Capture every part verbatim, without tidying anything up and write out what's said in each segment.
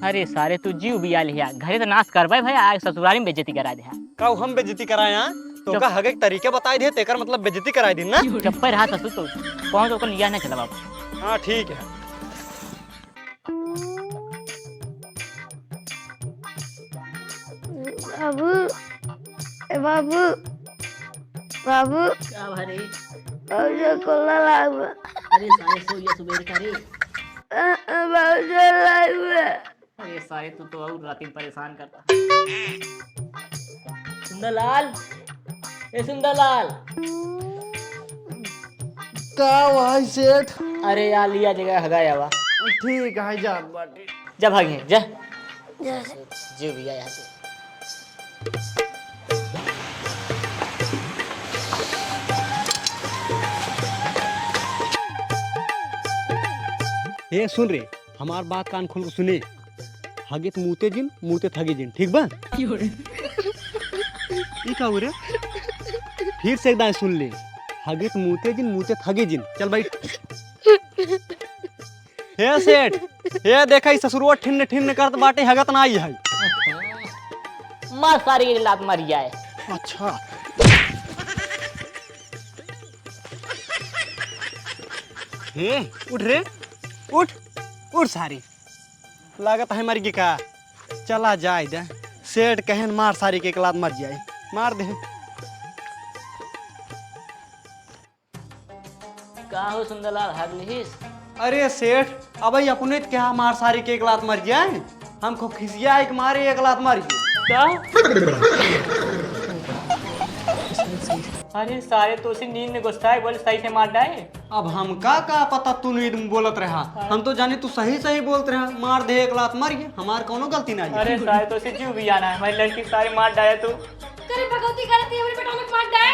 अरे सारे, तू जीव बिया लिहा, घरे तो नाश करबे भैया, आए ससुरारी में बेइज्जती करा दे। का हम बेइज्जती कराए हैं? तो जब का हगे के तरीका बताई दे, तेकर मतलब बेइज्जती कराई दिन ना? चुप्पे रहा ससुर, तू कौन तो लिया ना चला बाबू। हाँ, ठीक है। बाबू, ए बाबू, बाबू। का भा रे? बाबू, कोला लागबा। अरे सारे, सो ये सुबेर का रे। अ, अ, बाबू, कोला लागबा। अरे सारे, तू तो और राती में परेशान करता। सुंदरलाल, ए सुंदरलाल। का भाई सेठ? अरे यार, लिया जगह हगा आवा। ठीक है, जात बाटी। जा भाग यहाँ, जा। जा। जो भी आया से। ए, सुन रे, हमार बात कान खोल के सुने। हगित मूते जिन, मूते थगे जिन, ठीक बा? क्यों रे? ई का हो रे? फिर से एक दाएं सुन ले। हगित मूते जिन, मूते थगे जिन। चल बैठ। हे सेठ, हे देखा, ई ससुरवा ठिन्न ठिन्न करत बाटे, हगत ना आई है। मार सारी के लात मार जाए। अच्छा। हे, उठ रे, उठ, उठ सारी। लागत है मर गई का? चला जाए दे। सेठ कहन मार सारी के एक लात मर जाए। मार दे। का हो सुंदरलाल, हग लिहिस? अरे सेठ, अबे अपने त क्या मार सारी के एक लात मर जाए? हम खूब खिसिया एक मारे एक लात मार गए। का? अरे सारे, तो उसी नींद में गुस्सा है, बोले सही से मार डाए। अब हमका का पता तू नींद में बोलत रहा, हाँ। हम तो जाने तू सही सही बोलत रहा, मार दे एक लात मार गए, हमार कौनो गलती नहीं है। अरे सारे, तो उसी जीव भी जाना है, हमारी लड़की सारे मार डाए तू। करे भगवती गलती हमरे बेटा लोग मार डाए।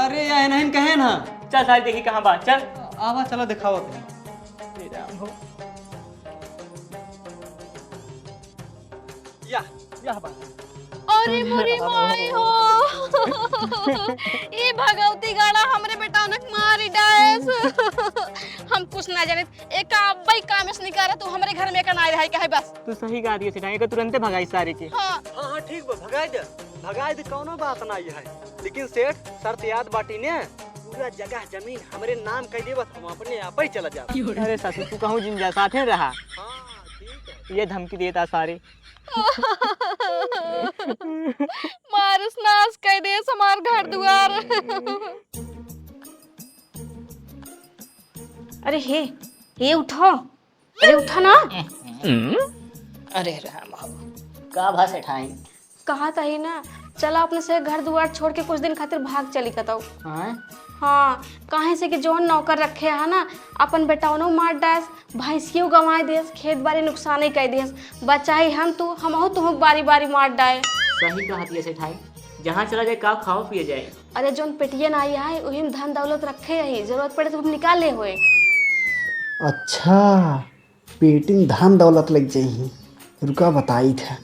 अरे या नहीं कहे ना। चल सारे, देखी कहाँ बा, चल। आवा, चला दिखावा तनी। हे राम हो। या, या बा। अरे मोरी माई हो। ई भगवती गाड़ा हमरे बेटा ने मारी डायस। हम कुछ ना जाने। एक अब्बई काम से निकाले, तू हमरे घर में का ना रहे, कहे बस। तू सही कहा दिए सेठाई, एका तुरंते भगाई सारे के। हाँ। हाँ, हाँ, ठीक बा, भगाई दे, भगाई दे, कौनो बात ना है। लेकिन सेठ, शर्त याद बाटी ने, पूरा जगह जमीन हमरे नाम कह दे, बस हम अपने आप ही चला जाब। अरे ससुर, तू कहूँ जिन जा, साथे रहा। हाँ, ठीक है। ये धमकी देता सारे। मारिस नाश कह देस हमार घर दुआर। अरे हे, हे उठो। अरे उठा ना। अरे राम हो, का भा सेठाइन? कहा तही ना, चला अपने से घर दुआर छोड़ के कुछ दिन खातिर भाग चली कतौ। हाँ? हाँ, काहे से कि जौन नौकर रखे है ना, अपन बेटौनो मार डायस, भैंसियो गंवाए देस, खेत बारी नुकसाने कर देस। बचाई हम तू, हमहू तुहू बारी बारी मार डाए। सही कहत ये सेठाइन, जहाँ चला जाए का खावा पिए जाए। अरे जौन पेटिया ना आई है, उही में धन दौलत रखे है, जरूरत पड़े तो हम निकाल ले होए। अच्छा, पेटी में धन दौलत लग जाई, रुका बताई था।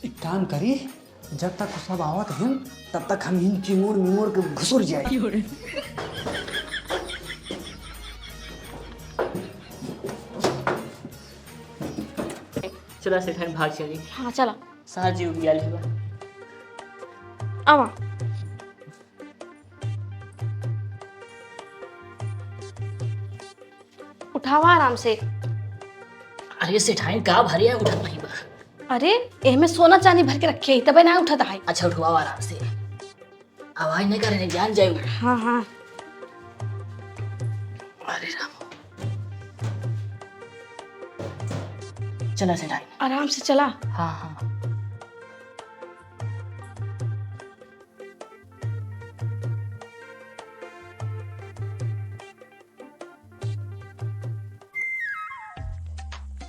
एक काम करी, जब तक उ सब आवत हैं, तब तक हम हिन चिमोड़ मिमोड़ के घुसुर जाए। चला सेठाइन भाग चली। हाँ, चला। साहब जी उबिया लेबा। आवा। उठावा आराम से। अरे सेठाइन, का भारी है, उठत नहीं बा। अरे, एहमे सोना चांदी भर के रखे है, तबे ना उठत है। अच्छा, उठवावा आराम से। आवाज नहीं करे, जान जाए। हाँ, हाँ। अरे राम। चला सेठाइन। आराम से चला। हाँ, हाँ।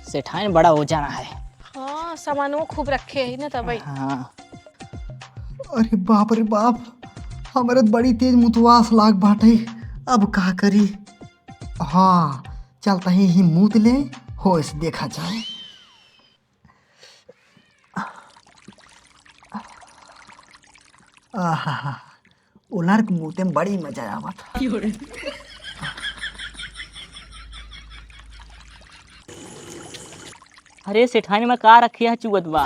सेठाइन बड़ा ओजन है। हाँ, सामानो खूब रखे है ना तबे। हाँ। अरे बाप रे बाप, हमरे त बड़ी तेज मुतवास लाग बाटे, अब का करी? हाँ, चलता ही, ही मूत ले, होश देखा जाए। आहा, उलर के मूते में बड़ी मजा आवत। अरे सेठानी, में का रखिया है चुअत बा?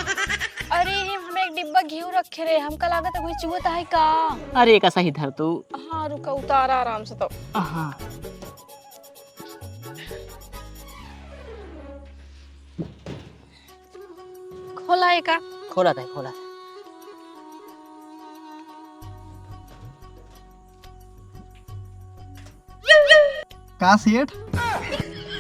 अरे, हम, हम एक डिब्बा घीव रखे रहे, हमका लागत है कोई चुअत है का? अरे, एक सही धर तू। हाँ, रुका, उतारा आराम से तो। हाँ। खोला एका। खोला ताई, खोला। का सेठ?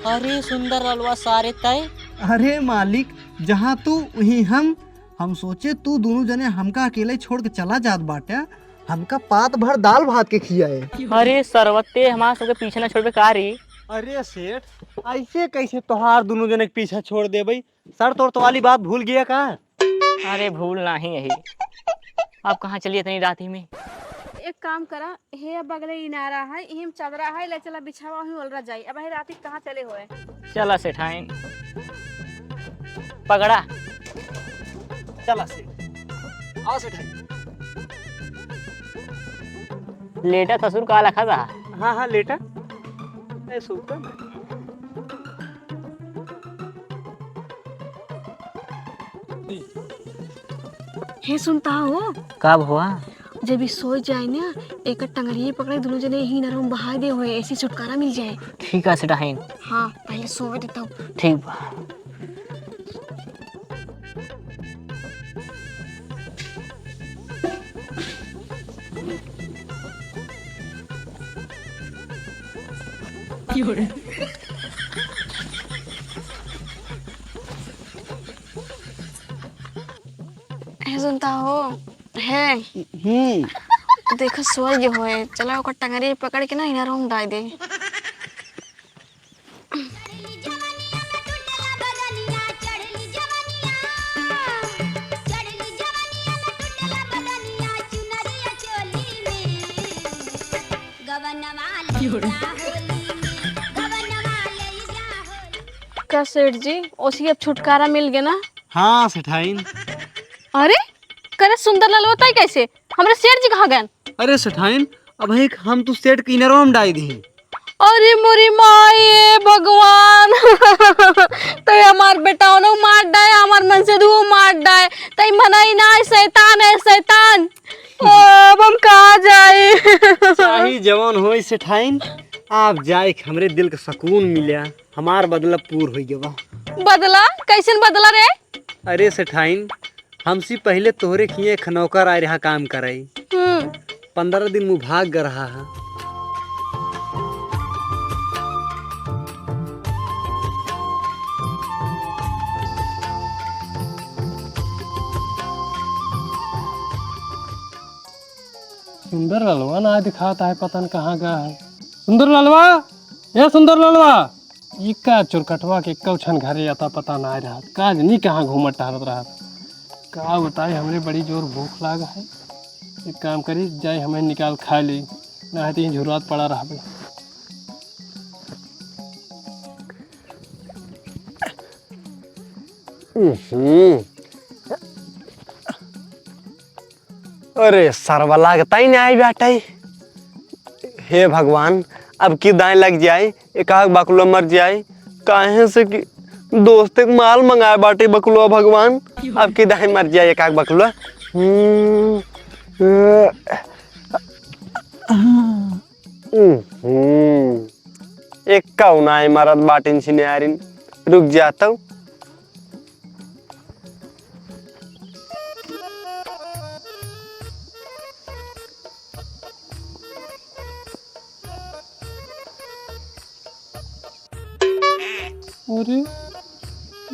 अरे सुंदर ललवा सारे तय। अरे मालिक, जहाँ तू वहीं हम। हम सोचे तू दोनों जने हमका अकेले छोड़ के चला जात बाटे, हमका पात भर दाल भात के खियाए। अरे सरवते, हमार सबके पीछे ना छोड़बे का रे? अरे सेठ, ऐसे कैसे तोहार दोनों जने के पीछे छोड़ देबे? सर, तोर तो वाली बात भूल गया का? अरे भूल नाही यही। आप कहाँ चलिए इतनी रात ही में? एक काम करा, हे बगले इनारा है, इहिम चदरा है, ले चला बिछावा, वहीं ओलरा जाई। अब हे राती कहाँ चले होए? चला सेठाइन, पकड़ा। चला सेठ, आओ सेठाइन। लेटा ससुर का लखा था। हाँ, हाँ, लेटा। ए, सुता ना। हे सुनता हो? का भवा? जब ई सोई जाए ना, एक टंगरिये पकड़े, दोनों जने ही नरम बहा दे होए, ऐसी छुटकारा मिल जाए। ठीक है सेठाइन। हाँ, पहले सोवे देता हूँ। ठीक बा। हे सुनता हो? हे। हम्म। देखो स्वर्ग होए, चला ओकर टंगरी पकड़ के ना इनारो में डाल दे। का सेठ जी, ओसी अब छुटकारा मिल गया ना? हाँ सेठाइन। अरे, करे सुंदर लाल होता ही कैसे? हमरे सेठ जी कहाँ गए? अरे सेठाइन, अब एक हम तू सेठ के इनरवा में डाई दी। अरे मोरी माई, ए भगवान, तो ये हमार बेटा उन्हों मार डाए, हमार मन से धू मार डाए, तई मनई ना, शैतान है, शैतान। ओ, अब हम कहाँ जाए? चाहे जवन होई सेठाइन, आप जाए के हमरे दिल के सुकून मिल्या, हमार बदला पूर होई गवा। बदला? कैसन बदला रे? अरे सेठाइन, हमसे पहिले तोहरे खिए एक नौकर आए रहा काम करे। हम्म। पन्द्रह दिन मुँह भाग ग रहा है। सुंदर ललवा ना दिखाता है, पता न कहाँ गया है। सुंदर ललवा, ए सुंदर ललवा। ई का चुरकटवा के कौछन घरे अता पता नाय रहत, का जनी कहाँ घूमत टहरत रहत। का बताई, हमरे बड़ी जोर भूख लाग है। एक काम करी, जाई हमें निकाल खा ली, ना है तो यहीं झुरवात पड़ा रहबे। हम्म। अरे सरवा, लागता ही नाई बाटे। हे भगवान, अब की दाएँ लग जाए, एक आध बकुला मर जाए, काहे से कि दोस्त एक माल मंगाए बाटे बकुला भगवान, अब की दाएँ मर जाए एक आध बकुला। हम्म, अ, हम्म, एक कौन आए मरद बाटिन सिन्यारिन, रुक जाता हूँ। अरे,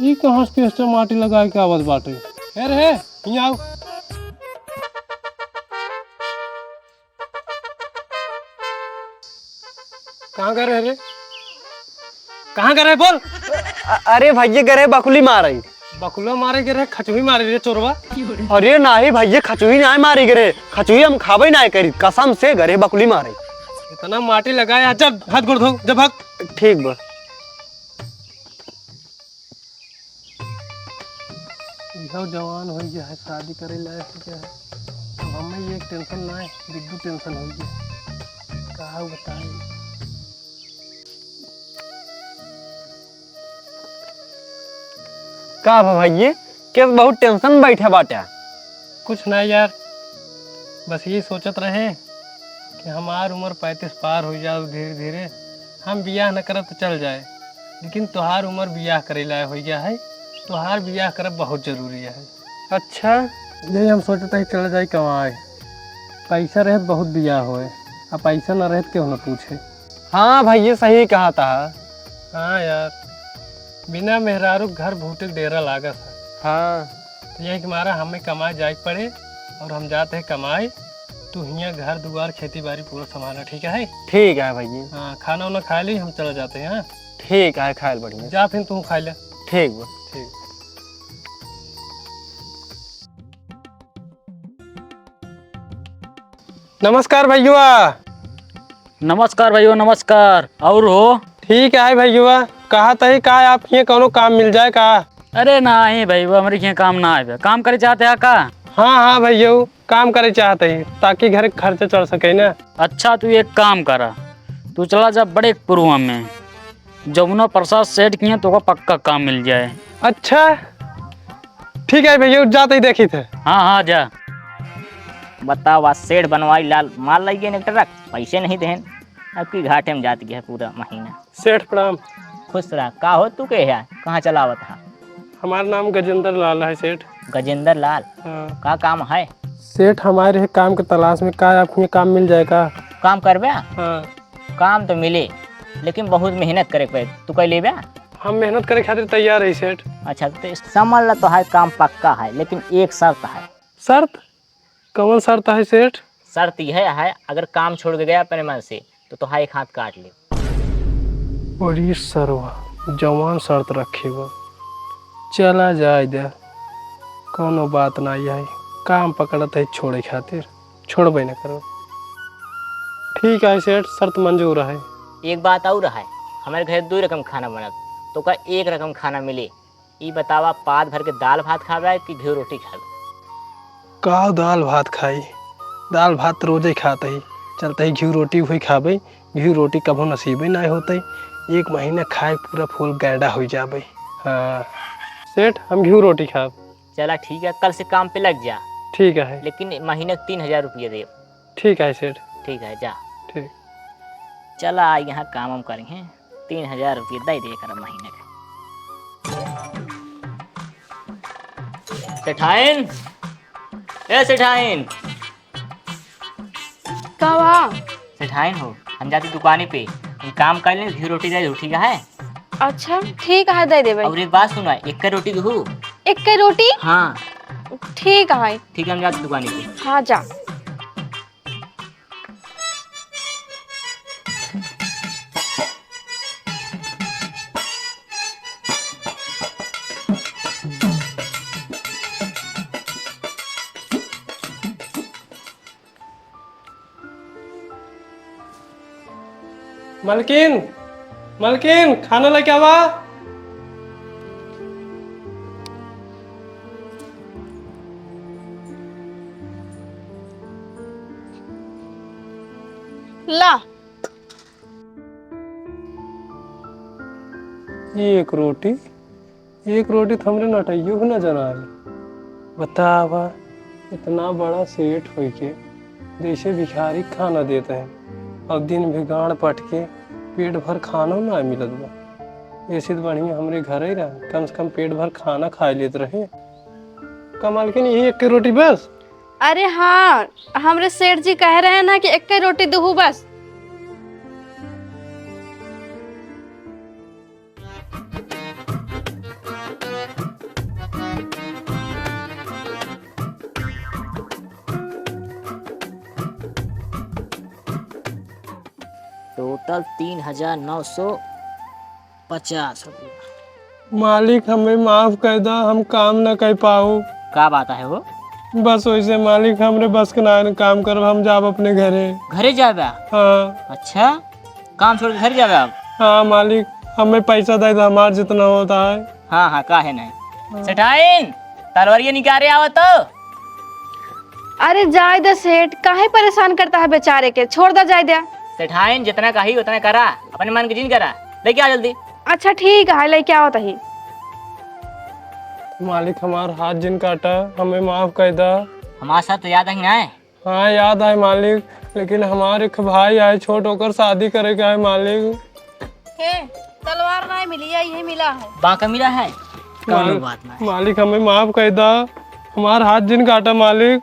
ई कहाँ से तेज से माटी लगाए के आवत बाटे? हे रे, हियाँ आओ। कहाँ गए रहे रे? कहाँ गए रहे बोल? अ-, अरे भैया, गए रहे बकुली मारे। बकुला मारे गए रहे, खचुही मारे रे चोरवा। अरे नाही भैया, खचुही नाही मारे गए रहे, खचुही हम खाबे नाही करी, कसम से गए रहे बकुली मारे। इतना माटी लगाया, चल हाथ गोड़ धो, जब भाग। ठीक बा। इहो जवान हो गया है, शादी करे लायक हो गया है। अब हमें ये टेंशन ना है, बिद्दू टेंशन हो गया। का बताई? का भा भइये, केस बहुत tension बैठे बाटे? कुछ ना यार, बस यही सोचत रहे कि हमार उम्र पैंतीस पार होइ जाओ धीरे धीरे, हम बियाह न करब तो चल जाए, लेकिन तोहार उम्र बियाह करे लायक होइ गया है, तोहार बियाह करब बहुत जरूरी है। अच्छा, यही हम सोचत है चल जाए कमाए, पैसा रहत बहुत बियाह होए, अब पैसा न रहत केहू न पूछे। हाँ भइये, सही कहा था। हाँ यार, बिना मेहरारू के घर भूते के डेरा लागत है। हाँ। तो यही के मारा हमें कमाए जाए के पड़े और हम जाते हैं कमाए। तू हियाँ घर दुआर खेती बारी पूरा संभाला, ठीक है? ठीक है भइये। हाँ, खाना उना खा ली, हम चला जाते हैं, हाँ? ठीक है, खायल बढ़िया। जा फिर तू खा ले। ठीक बा। ठीक। नमस्कार भइया। नमस्कार भइया, नमस्कार। और हो? ठीक है भइया, कहा तही का आप हियाँ कौनो काम मिल जाए का? अरे नाही भइया, हमरे हियाँ काम ना आवे। काम करे चाहते हैं का? हाँ, हाँ भइया, काम करे चाहते ही, ताकि घर के खर्चा चल सके ना। अच्छा, तू एक काम करा, तू चला जा बड़े पुरुआ में, जमुना प्रसाद सेठ किहाँ तोका पक्का काम मिल जाए। अच्छा, ठीक है भइया, जाते ही देखी थे। हाँ, हाँ, जा। बतावा, सेठ बनवारी लाल माल लइ गए एक ट्रक, पैसे नहीं देहन, अब की घाटे में जात गया पूरा महीना। सेठ प्रणाम। खुश रहा। का हो तू के है, कहाँ चलावत हा? हमार नाम गजेंद्र लाल है सेठ। गजेंद्र लाल? हाँ। का काम है? सेठ, हमारे है काम के तलाश में, का आपके हियाँ काम मिल जाए का? काम करबे? हाँ। काम तो मिले, लेकिन बहुत मेहनत करे के पड़े। तू कर लेबे? हम मेहनत करे खातिर तैयार है सेठ। अच्छा, तो समझ ला, तोहार काम पक्का है, लेकिन एक शर्त है। शर्त? कौन शर्त है सेठ? शर्त यह है, अगर काम छोड़ के गया अपने मन से, तो तोहार एक हाथ काट ले। अरे सरवा, जवान शर्त रखे बा। चला जाए दे, कौनो बात ना है, काम पकड़त है छोड़े खातिर, छोड़बे न करो। ठीक है सेठ, शर्त मंजूर है। एक बात और है, हमारे घर दो रकम खाना बनत, तोका एक रकम खाना मिले। ई बतावा, पात भर के दाल भात खाबे कि घी रोटी खाबे? का दाल भात खाई? दाल भात तो रोजे खात ही, चलते ही घी रोटी हुई खाबे। घी रोटी कभो नसीबे ना होते, एक महीना खाए पूरा फूल गैडा हो जाबे। हाँ सेठ, हम घी रोटी खाब। चला ठीक है, कल से काम पे लग जा। ठीक है। लेकिन महीने के तीन हजार रुपये दे। ठीक है सेठ। ठीक है, जा। ठीक। चला, आ यहाँ काम हम करेंगे, तीन हजार रुपये दे दे कर महीने के। सेठाइन, ए सेठाइन। का बा? सेठाइन हो, हम जाते दुकानी पे, हम काम कर लें, घी रोटी दे दो, ठीक है? अच्छा, ठीक है, दे देबे। और एक बात सुना, एक रोटी दू। एक रोटी? हाँ। ठीक है। ठीक है, हम जाते दुकानी पे। हाँ, जा। मलकिन, मलकिन, खाना लेके आवा। ला। एक रोटी, एक रोटी तो हमरे नटइयो के नजर आए। बतावा, इतना बड़ा सेठ होइके जैसे भिखारी खाना देत हैं और दिन भर गाड़ पटके पेट भर खानो ना मिलत बा। ऐसे तो बढ़िया हमरे घर ही रहा, कम से कम पेट भर खाना खाए लेत रहे। का मलकिन, यही एक के रोटी बस? अरे हाँ, हमरे सेठ जी कह रहे हैं ना कि एक के रोटी दुहू बस। टोटल तीन हजार नौ सौ पचास रुपया। मालिक, हमें माफ कर दा, हम काम ना कर पाओ। का बात है वो? बस वैसे मालिक, हमरे बस के ना काम करब, हम जाब अपने घरे। घरे जाबा? हाँ। अच्छा, काम छोड़ के घर जाबा अब? हाँ मालिक, हमें पैसा दे दो, हमार जितना होता है। हाँ, हाँ, काहे नहीं। हाँ। सेठाइन, तलवारिया निकाले आवा तो। अरे जाए दे सेठ, काहे परेशान करता है बेचारे के, छोड़ दा जाए दे। सेठाइन, जितना कही उतना करा, अपने मन के जिन करा, लेके आ जल्दी। अच्छा ठीक है, लेके आवत ही। मालिक, हमार हाथ जिन काटा, हमें माफ कर दा। हमार सब तो याद है ना? हाँ, याद आए मालिक, लेकिन हमार एक भाई आए छोट, ओकर शादी करे के आए मालिक। हे, तलवार ना मिली है, ये मिला है। बांका मिला है? कौनो माल-, बात ना। मालिक, हमें माफ कर दा, हमार हाथ जिन काटा मालिक।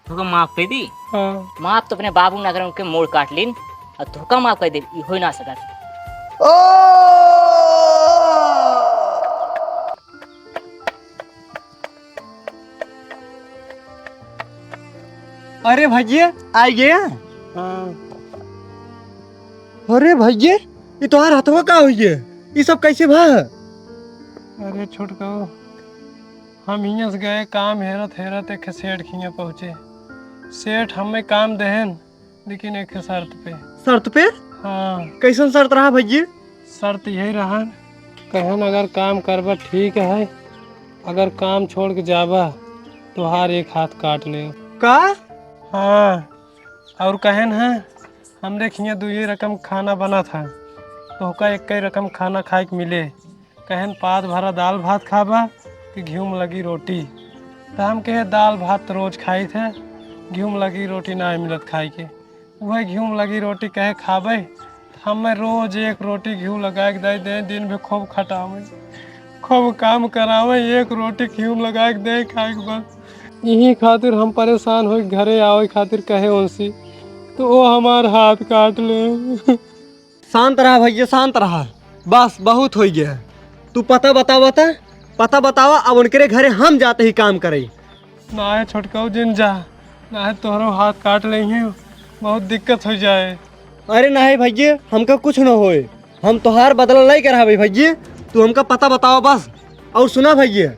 तोका माफ कर दी? हाँ। माफ तो अपने बाबू ना करें, उनके मोड़ काट लीन, और तोका माफ कर दे, ये हो ही ना सकत। ओ! अरे भैया, आ गया। हाँ। अरे भैया, ये तोहार हथवा का हुई है? ये सब कैसे भा? अरे छोटकऊ, हम हियां से गए काम हेरत हेरत एक सेठ खियां पहुँचे। सेठ हमें काम देहन, लेकिन एक शर्त पे। शर्त पे? हाँ। कैसन शर्त रहा भैया? शर्त यही रहन, कहन अगर काम करबा ठीक है, अगर काम छोड़ के जाबा तोहार एक हाथ काट ले। का? हाँ, और कहन है हमरे खियां दुई रकम खाना बना था, तोहका एक ही रकम खाना खाए के मिले। कहन पात भरा दाल भात खाबा कि घिउम लगी रोटी। त हम कहे दाल भात त रोज खाई थे, घिउम लगी रोटी ना मिलत खाए के। वह घिउम लगी रोटी कहे खाबे, त हमें रोज एक रोटी घिउ लगाए के दे दे, दिन भर खूब खटावे, खूब काम करावे, एक रोटी घिउम लगाए के दे खाए के बस। यही खातिर हम परेशान हो घरे आवे खातिर कहे उनसे, तो वो हमार हाथ काट ले। शांत रहा भैया, शांत रहा, बस बहुत हो गया। तू पता बतावा त, पता बतावा, अब उनकरे घरे हम जाते ही काम करे। ना है छोटकाऊ जिन जा, ना है तोहरो हाथ काट लेंगे, बहुत दिक्कत हो जाए। अरे नहीं भैया, हमका कुछ न होए, हम तोहार बदला नहीं करावे भैया, तू हमका पता बतावा बस। और सुना भैया,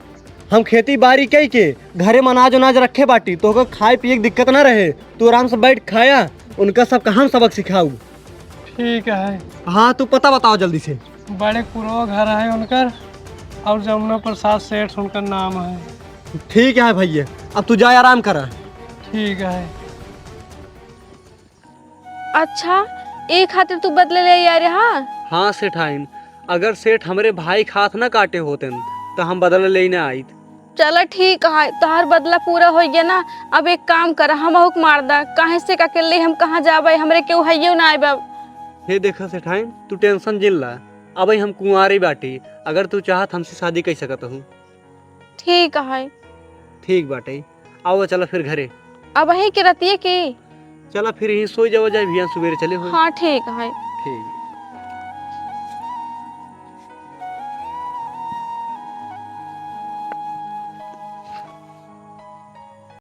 हम खेती बाड़ी कई के घरे में अनाज उनाज रखे बाटी, तोहका खाए पिए के दिक्कत ना रहे, तू आराम से बैठ खाया, उनका सबका हम सबक सिखाऊ। ठीक है। हाँ, तू पता बतावा जल्दी से। बड़े पुरवा घर है उनकर, और जमुना प्रसाद सेठ उनकर नाम है। ठीक है भैया, अब तू जा आराम करा। ठीक है। अच्छा, ए खातिर तू बदला ले आ रहा? हाँ सेठाइन, अगर सेठ हमरे भाई के हाथ ना काटे होतेन, त हम बदला ले ना आइत। चला ठीक है, तोहार बदला पूरा हो गया ना। अब एक काम कर, हम अहुक मार दा, काहे से अकेले हम कहाँ जाबे, हमरे केहू हइयो ना आइबा। हे देखा सेठाइन, तू tension जिन ला, अबही हम कुंवारे बाटी, अगर तू चाहत हमसे शादी कर सकत हूँ। ठीक है। ठीक बाटे, आओ चला फिर घरे। अबही के रतिये की? चला फिर यहीं सोई जावा जाए, बिहान सुबेरे चले हो। हाँ ठीक है। ठीक।